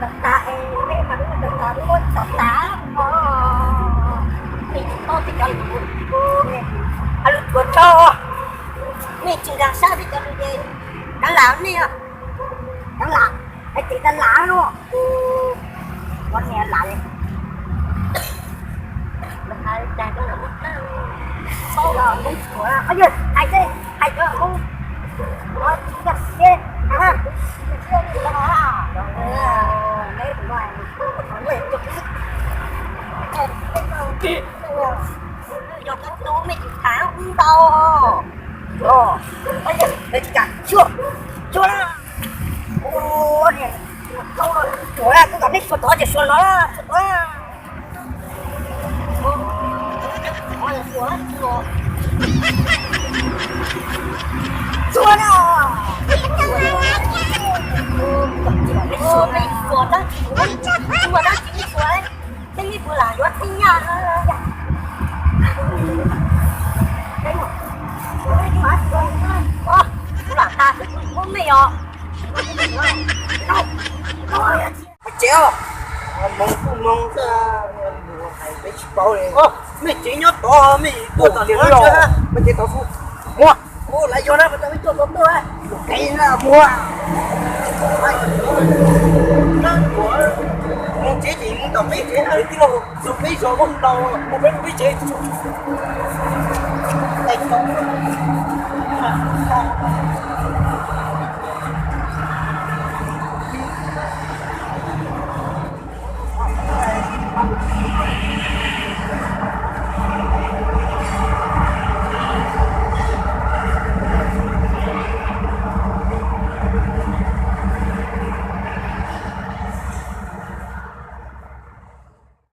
Tom tas es nej mas lub tom tas lub muab tom tas os. Nej tsis paub tej cov lus, lus tuav tso, nej tsis nkag siab tej cov lus ces kav lam nej os. Kav lam, hais tias kav lam no, ua niam lam li. Hais tias, hais tias, hais tias, hais tias, Tsuag na. Ua, ua, ua, kuv kom peb suav tod ces suav no, suav tod. Tsuag na. Ua, peb suav dab tsi, tsuag dab tsi peb suav, peb ib puas lam yuav tib nyaj. Kuv lam tas xwb kuv muab mej os. Mej tsev os. Moog kuj moog xwb, peb tsis paub li. Mej tsev nyob tod, mej tuaj tom no, mej tsev tod xwb. Muab. Lawv yog na, mas tau mej tuaj tod tuaj. Muab. Moog tsev ces moog tom peb tsev, tij laug, peb zos muab ntau, muab peb peb tsev.